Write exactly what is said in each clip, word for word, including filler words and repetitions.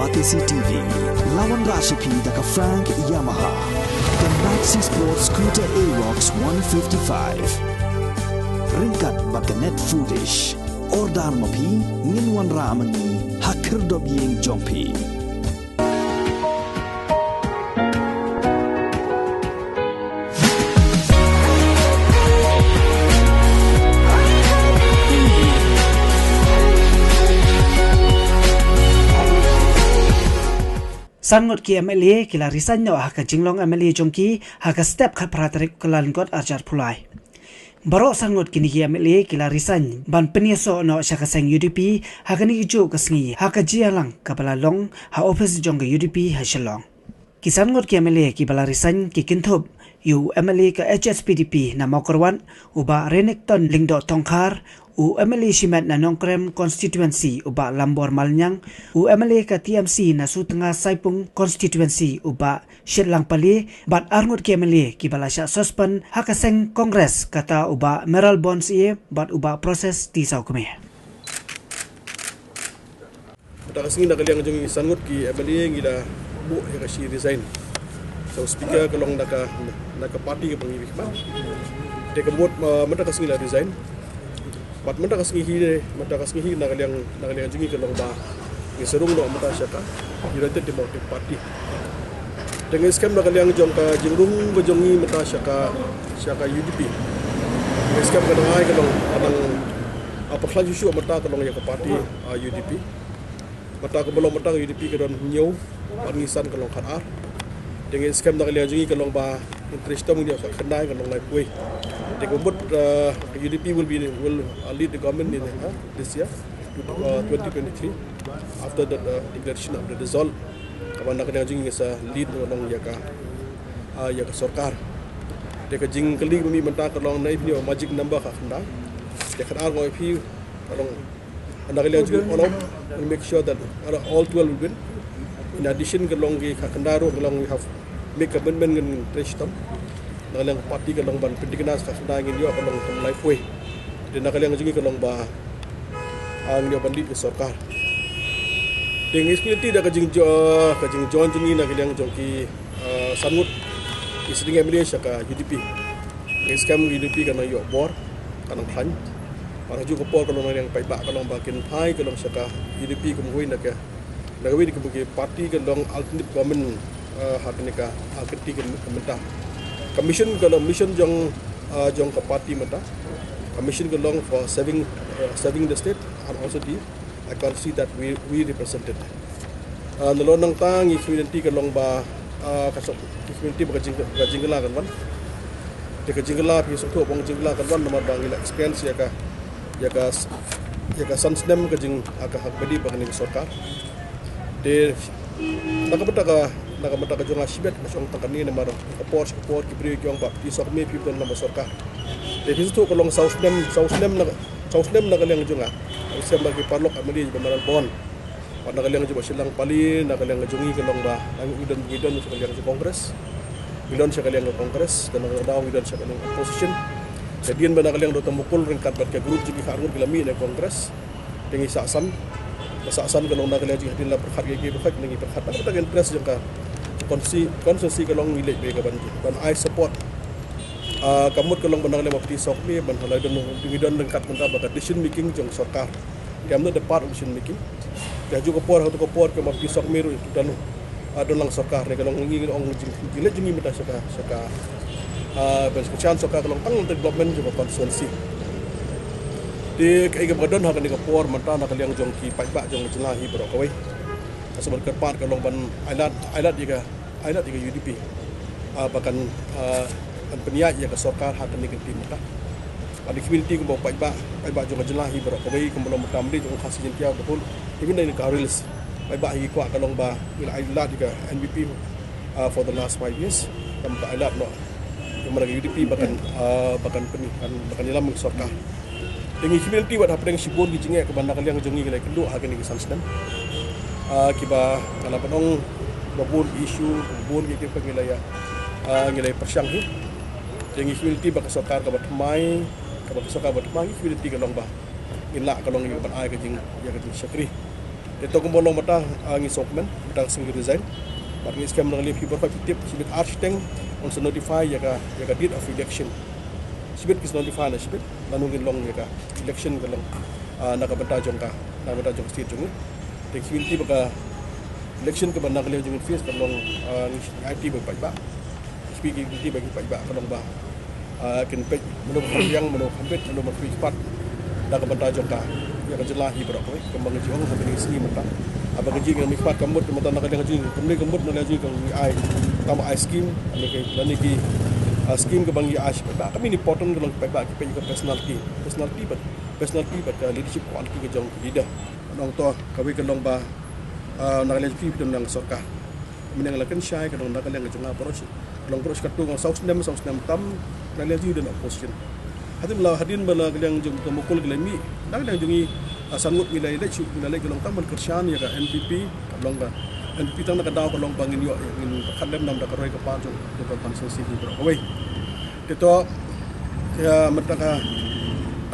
Batesi T V, la wanrah sha phi da ka Frank Yamaha, ka Maxi Sport Scooter Aerox one fifty-five. Ryngkat bad ka Net Foodish. Order ma phi, ngin wanrah ma ngi ha khyrdop ïing jong phi. San ngut ki M L A ki la resign noh ha ka jinglong M L A jong ki ha ka step khatphra tarik Kyllalyngkot arhajar arphew lai. Baroh san ngut kine ki M L A ki la resign ban pynïasoh noh sha ka seng U D P ha kane kajuh ka sngi ha ka jingïalang kaba la long ha ophis jong ka U D P ha Shillong. Ki san ngut ki M L A kiba la resign ki kynthup ïa u M L A ka H S P D P na Mawkyrwat, u Bah Renikton Lyngdoh Tongkhar, u M L A shimet na Nongkrem constituency, u Bah Lambor Maliang, u M L A ka T M C na Sutnga Saipung constituency, u Bah Shitlang Pale, bad ar ngut ki M L A kiba la shah suspend ha ka seng Congress, kata u Bah Mayralborn Syiem bad u Bah Process T Sawkmie. Mynta ka sngi na ka liang jong ngi san ngut ki M L A ngi la buh ïa ka shi resign. So speaker ka long na ka, na ka party kaba ngi bishar. Te ka mut, uh, mynta ka sngi la resign. Bad mynta ka sngi hi, mynta ka sngi hi na ka liang, na ka liang jong ngi ka long ba ngi sa rung noh mynta sha ka United Democratic Party. Te ngi skhem na ka liang jong ka jingrung ka jong ngi mynta sha ka, sha ka U D P. Ngi skhem ka dang ai ka long, ka dang, ah, pakhlaiñ shuh shuh mynta ka long ïa ka party, ah, U D P. Mynta kaba long mynta ka U D P ka don hynñiew, bad ngi san ka long khatar. Te ngi skhem na ka liang jong ngi ka long ba ngin trei shitom ngi ïa ka khyndai ka long laiphew. Te ka mut, ah, U D P will be, will, uh, lead the government in, uh, this year, uh, twenty twenty-three, after the, uh, declaration of the result. Kaba na ka liang jong ngi sa lead ka long ïa ka, ah, ïa ka sorkar. Te ka jingkylli ba mih mynta ka long naei phi ïoh magic number ka khyndai. Te khatar nga ong ïa phi ka long na ka liang jong ngi all out, we make sure that all twelve will win. In addition ka long ki ka khyndai ruh ka long we have make commitment ngan trei shitom. Na ka liang party ka long ban pynthikna ka khyndai ngin ïoh ka long ka laiphew. Te na ka liang jong ngi ka long ba, ah, ngin ïoh ban lead ka sorkar. Te ngi sngewthuh da ka jingjo-, ka jingjoin jong ngi na ka liang jong ki, ah, san ngut ki sdang M L A sha ka U D P. Ngi skhem U D P kan ïoh bor, kan khlaiñ. Bad ha kajuh ka por ka long na ka liang paidbah ka long ba kin phai ka long sha ka U D P kum kawei na ka, na kawei na ki party ka long alternative government, eh, ha kane ka, ha kane ka mynta. Ka mission ka long mission jong, eh, jong ka party mynta. Ka mission ka long for serving, eh, serving the state and also the, I can see that we, we represented. Ah, nalor nangta ngi community ka long ba, ah, ka song, ngi community ba ka jing, ka jingkylla kan wan. Te ka jingkylla phi sngewthuh ba ka jingkylla kan wan namar ba ngi la experience ïa ka, ïa ka s-, ïa ka san snem ka jing, ah, ka hak badi ba kane ka sorkar. Te na ka bynta ka, na ka bynta ka jong nga shibit nga shong tang kane namar ka por sha ka por ki briew ki ong ba phi Sawkmie phi don lem bad sorkar. Te phi sngewthuh ka long saw snem, saw snem na, saw snem na ka liang jong nga. Saw snem ba ki paralok M L A ba Mayralborn. Bad na ka liang jong u Bah Shitlang Pale, na ka liang jong ngi ka long ba ngi don, ngi don sha ka liang jong Congress. Ngi don sha ka liang jong Congress, ka na ka daw ngi don sha ka liang opposition. Hadien ba na ka liang Doctor Mukul ryngkat bad ka group jong ngi khatar ngut ki la mih na Congress. Te ngi sah san, ka sah san ka long na ka liang jong ngi hadien la pyrkhat ki, ki pyrkhat na ka bynta ka interest jong ka consti-, constituency ka long ngi leit beit ka ban, ban ai support. Ah, ka mut ka long ba na ka liang ba phi Sawkmie ban halai don, ngi don ryngkat mynta ba ka decision making jong sorkar. Te I'm not the part of decision making. Te ha kajuh ka por, ha kajuh ka por ka ma phi Sawkmie ruh don, ah, don lang sorkar ne ka long ngi ong jing, jing leit jong ngi mynta sha ka, sha ka, ah, ban sha ka sorkar ka long tang development jong ka constituency. Te kaei kaba don ha kane ka por mynta na ka liang jong ki paidbah jong ka jylla hi baroh kawei. Ka sngewbha kyrpad ka long ban ailad, ailad ïa ka ailad ïa ka U D P, ah, ba kan, ah, kan pynïaid ïa ka sorkar ha kane ka kynti mynta. Bad ki community kumba paidbah, paidbah jong ka jylla hi baroh kawei kumba long mynta mynta jong Khasi Jaiñtia bad even in Garo Hills. Paidbah hi kwah ka long ba ngi la ailad ïa ka N P P, ah, for the last five years. Ka mynta ailad noh ïa ka U D P ba kan, ah, ba kan pyn-, kan, ba kan ïalam ïa ka sorkar. Te ngi community wat hapdeng shibun ki jingeh kaba na ka liang jong ngi ki la ïakynduh ha kine ki san snem. Ah, kiba nga la pynong ba bun ki issue, bun ki, kiba ngi la ïa, ah, ngi la ïa pyrshang hi. Te ngi community ba ka sorkar kaba thymmai, kaba ka sorkar ba thymmai ngi community ka long ba ngin lah ka long ïa ban ai ka jing, ïa ka jingshakri. Te to kumba long mynta, ah, ngi sngewkmen, mynta ka sngi resign. Bad ngi skhem na ka liang phi baroh phi tip, shibit ar shiteng, un sa notify ïa ka, ïa ka date of election. Shibit ki sa notify na shibit, lano ngin long ïa ka election ka long, ah, na ka bynta jong ka, na ka bynta jong ka state jong ngi. Te ki community ba ka election kaba na ka liang jong ngi face ka long, ah, ngi aiti ba paidbah. Ki community ba ki paidbah ka long ba, ah, kin peit mano ba kham biang, mano kham bit, mano ba kham bit pat. Da ka bynta jong ka, ïa ka jylla hi baroh kawei, kumba ngi ju ong ha kane ka sngi mynta. Haba ka jingmihpat ka mut mynta na ka liang ka jong, kumne ka mut na ka liang ka jong ka ngi ai, tang ba ai scheme, lane ki, lane ki, ah, scheme kaba ngi ai sha paidbah. Ka mih important ka long paidbah ki peit ïa ka personality, personality bad, personality bad ka leadership quality ka jong ka leader. Nangta kawei ka long ba, ah, na ka liang jong phi phi don na ka sorkar. Mynne nga la kynshai ka long na ka liang ka jong nga baroh shi, ka long baroh shi katto, nga saw snem, saw snem tam na ka liang jong ngi don opposition. Hadien la, hadien ba na ka liang jong ka Mukul ki la mih, na ka liang jong ngi, ah, san ngut ngi la leit shuh, ngi la leit ka long tam ban kyrshan ïa ka N P P, ka long ka N P P tang na ka daw ka long ba ngin ïoh, ngin pyrkhat lem namar ka roi ka par jong, jong ka constituency hi baroh kawei. Te to, ïa, mynta ka,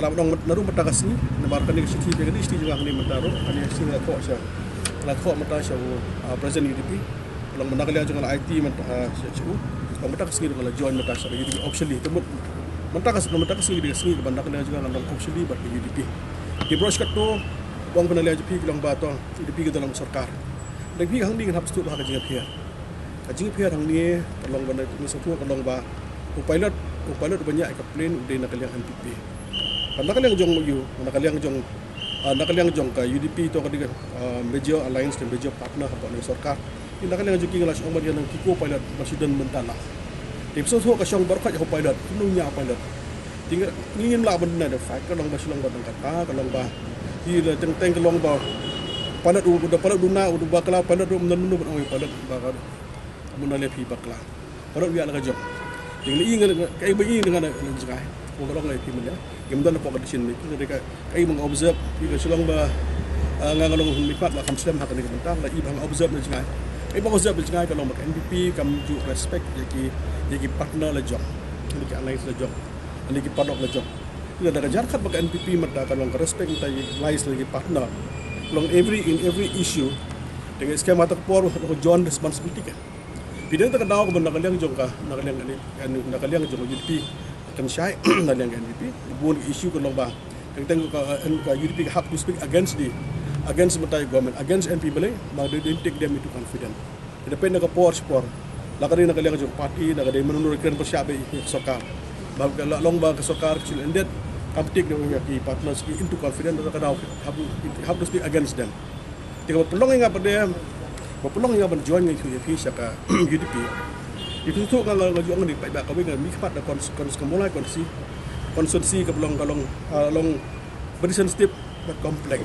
la ba dang naduh mynta ka sngi, namar kane ka shithi, kane ka shithi jong nga kane mynta ruh, kane ka shithi nga la thoh sha, nga la thoh mynta sha u, ah, President U D P, ka long mynta ka liang jong nga la aiti mynta, ah, sha, sha u, ka long mynta ka sngi ruh nga la join mynta sha ka U D P officially, te mut, mynta ka, mynta ka sngi ka dei ka sngi kaba na ka liang jong nga nga long officially bad ka U D P. Te baroh shi katto, ba ong phi na ka liang jong phi ka long ba to, U D P ka dei long sorkar. Te phi hangne ngan hap sdang ha ka jingapher. Ka jingapher hangne ka long ba na, ngi sngewthuh ka long ba u pilot, u pilot uba ñiah ïa ka plane u dei na ka liang N P P. Bad na ka liang jong u, na ka liang jong, ah, na ka liang jong ka U D P to ka dei ka, ah, major alliance, ka major partner hapoh ka sorkar. Te na ka liang jong ki nga la shu ong ba ïa nang ki co-pilot ba shu don mynta la. Te sngewthuh ka shong baroh kat ïa u pilot, kumno ñiah u pilot. Te ngi, ngi ngim lah ban deny the fact ka long ba shu long ba dang kata, ka long ba. Ki la teng teng ka long ba pilot u, u da pilot u na, u da bakla pilot u, mynta mynta ban ong ïa u pilot ba ka Mynta leh phi bakla. Paralok ïa la ka jong. Te ngi la i ngan, kaei ba i ngan, ngan jngai. Ko ka long leh phi mynta. Ngi mynta na pok ka decision making. Ka dei ka, kaei ba nga observe. Phi ka shu long ba, ah, nga nga long mihpat la kham slem ha kane ka bynta. La i ba nga observe na jngai. Kaei ba nga observe na jngai ka long ba ka N P P kam ju respect ïa ki, ïa ki partner la jong. Ïa ki allies la jong. Ïa ki paralok la jong. Ïa da ka jar khat ba ka N P P mynta ka long ka respect mynta ïa ki allies la ki partner. Long every, in every issue. Te ngi skhem ha ta ka por, long joint responsibility ka. Phi dang ta ka daw kaba na ka liang jong ka, na ka liang ka, na ka liang jong ka U D P, kan shai, na liang ka N P P, bun ka issue ka long ba. Teng teng ka, ka U D P ka hap to speak against the, against mynta government, against N P P balei, ba they didn't take them into confidence. Te da peit na ka por shi por. La ka dei na ka liang jong ka party, na ka dei mano mano kren pyrshah ba i sorkar. Ba ka la long ba ka sorkar ka shu ended, kam take them ïa ki partners ki into confidence, da ka daw hap, hap to speak against them. Te kaba pynlong ïa nga ba dei, ba pynlong ïa nga ban join nga ïa phi sha ka U D P. Ïa phi tu nga nga ju ong ni paidbah kawei nga mihpat da cons-, cons-, ka Mawlai constituency, constituency ka long, ka long, ah, long very sensitive bad complex.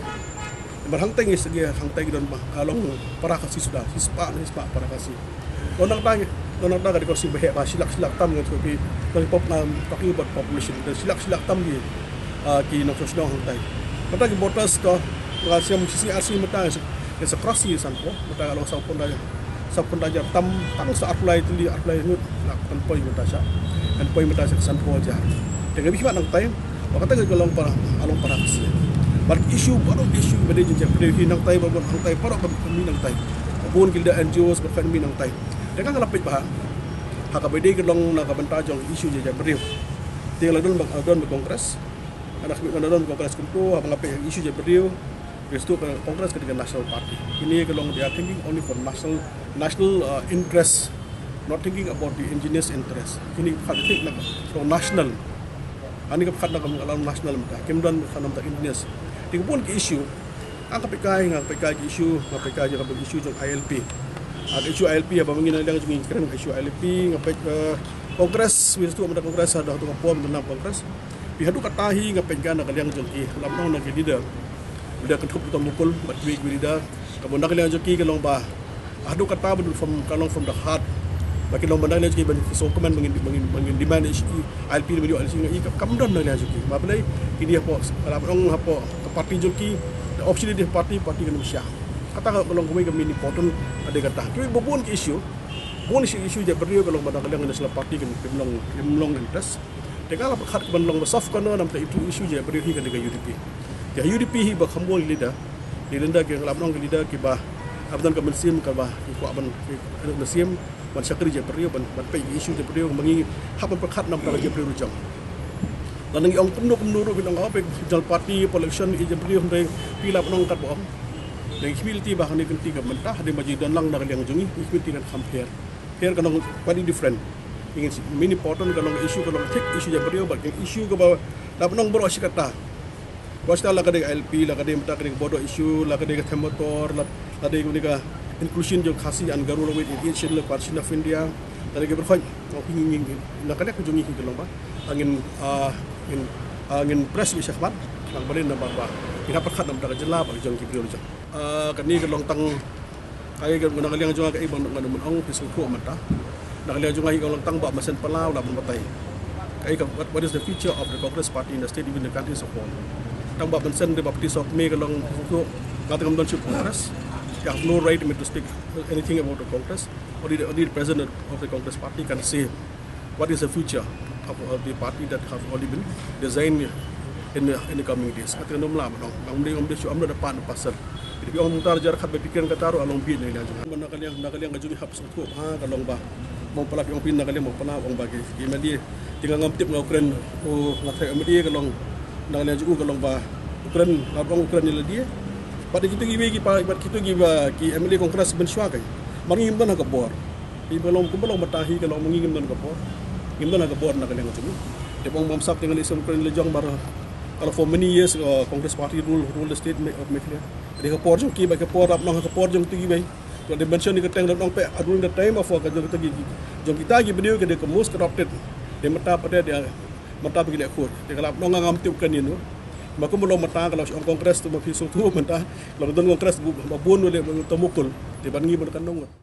Namar hangtai ngi segi hangtai ki don ba, ah, long para Khasi suda, shispah, shispah para Khasi. Long nangta, long nangta ka dei ka constituency ba heh ba shi lak, shi lak tam ngi tu phi, long pop, um, talking about population, da shi lak, shi lak tam ki, ah, ki nongshong shnong hangtai. Mynta ki voters to, nga shem shi sngi ar sngi mynta, ngi sa cross shi sanphew, mynta ka long sanphew da, sanphew da hajar tam, tang sa arphew lai tylli, arphew lai ngut, la kan poi mynta sha, kan poi mynta sha sanphew hajar. Te nga mihpat nangtai, ba kata ka long para, ka long para Khasi. Bad issue, baroh issue ba dei jingïaid briew hi nangtai, ba bun hangtai, baroh ba mih nangtai. Bun ki leader N G Os ba kan mih nangtai. Te nga la peit bha. Ha kaba dei ka long na ka bynta jong issue jingïaid briew. Te la don ba, don ba Congress. Nga khmih nga don Congress kumto, haba nga peit issue jingïaid briew. Phi sngewthuh ka Congress ka dei ka national party. Kine ka long, they are thinking only for national, national, uh, interest, not thinking about the indigenous interest. Kine ka pyrkhat na ka long national. Ani ka pyrkhat na ka long national mynta. Kim don ka nam ta indigenous. Te ka bun ka issue. Nga peit kai, nga peit kai ka issue, nga peit kai ka issue jong I L P. Ah, ka issue I L P haba ngi na liang jong ngi kren ka issue I L P, nga peit, uh, Congress, phi sngewthuh mynta Congress, haduh tu ka por mynta na Congress. Phi haduh katta hi nga peit ka na ka liang jong ki, lam nong na ki leader. Leader kynthup Doctor Mukul, bad kiwei kiwei leader. Kaba na ka liang jong ki ka long ba. Haduh katta ba from, ka long from the heart. Ba ki long ba na ka liang jong ki ban sngewkmen ba ngin, ba ngin, ba ngin demand issue, I L P ban ïoh issue, i kam don na ka liang jong ki. Ba balei, kine hapoh, lam nong hapoh, ka party jong ki, the option of the party, party kan shah. Kata ka long kawei ka main important, ka dei kata. Kiwei ba bun ki issue, bun issue, issue jingïaid briew ka long ba na ka liang national party kan, kan long, kan long interest. Te ka la pyrkhat ban long ba soft corner namar issue, issue jingïaid briew hi ka dei ka U D P. Ka U D P hi ba kham bun leader. Ki leader ki la ban ong ki leader kiba hap don ka mynsiem kaba ki kwah ban, ki mynsiem ban shakri jaitbynriew, ban, ban peit ki issue jaitbynriew, ba ngi hap ban pyrkhat namar ka jaitbynriew ruh jong. Lada ngi ong kumno kumno ruh, ngi ong, oh, peit, regional party, election, i jaitbynriew, hynrei phi la ban ong katba ong. Ngi khmih lynti ba hangne ka lynti ka mynta, hadien ba ju don lang na ka liang jong ngi, ngi khmih lynti kan kham pher. Pher ka long quite different. Ngi, main important ka long issue, ka long thik issue jaitbynriew, bad ka issue kaba la ban ong baroh shi katta. Wat la ka dei I L P, la ka dei mynta ka dei ka border issue, la ka dei ka them motor, la, la dei ka inclusion jong Khasi and Garo language in eighth schedule of Constitution of India, la dei ka berkhot, ngi, ngi, ngi, na ka liang jong ngi ka long ba ngin, ah, ngin, ah, ngin press beit shakhmat, lang balei namar ba ngi hap pyrkhat namar ka jylla bad jong ki briew jong. Ah, kane ka long tang Kaei ka, na ka liang jong nga kaei ba ngan ong, phi sngewthuh mynta. Na ka liang jong nga hi ka long tang ba mynsiem Palau la ban batai. Kaei ka, what, what is the future of the Congress party in the state, even the country as a whole? Tang ba mynsiem dei ba party sop me ka long sngewthuh, nga te ngam don shuh Congress. I have no right me to speak anything about the Congress. Only the, only the president of the Congress party can say what is the future of, of the party that have already been designed in the, in the coming days. Nga te ngam lah ban ong, ngam dei, ngam dei shuh, I'm not a part and parcel. Ïa phi ong mynta jar khat ba phi kren kata ruh, a long bit na ka liang jong nga. Na ka liang, na ka liang ka jong ngi hap sngewthuh ha ka long ba, mo Palau, phi ong phi na ka liang mo Palau, ong ba ki, ki M L A. Te nga ngam tip, nga u kren, u, nga tharai M L A ka long, na ka liang jong u ka long ba u kren, nga ong u kren ïa lade. Bad kito kiwei ki pa, bad kito kiba, ki M L A Congress mynshuwa, kaei, ma ngi ngim don ha ka bor. Hi ba long, kumba long mynta hi ka long, ma ngi ngim don ka bor. Ngim don ha ka bor na ka liang jong ngi. Te ba ong bamsap te nga leh sum kren la jong, namar ka long for many years, uh, Congress party rule, rule the state of Meghalaya. Te ka por jong ki, ba ka por, hap ong ka por jong kito kiwei. To mention ïa ka teng, hap ong phi, during the time of, uh, ka jong kita ki, jong kita ki briew ka dei ka most corrupted. Te mynta pat de, mynta pat ki leh khot. Te ka la hap ong nga ngam tip kane, no. Ma kumba long mynta ka long shu ong Congress, to ma phi sngewthuh mynta, la don Congress ba bun leh, to mukul. Te ban ngi ban kan nong.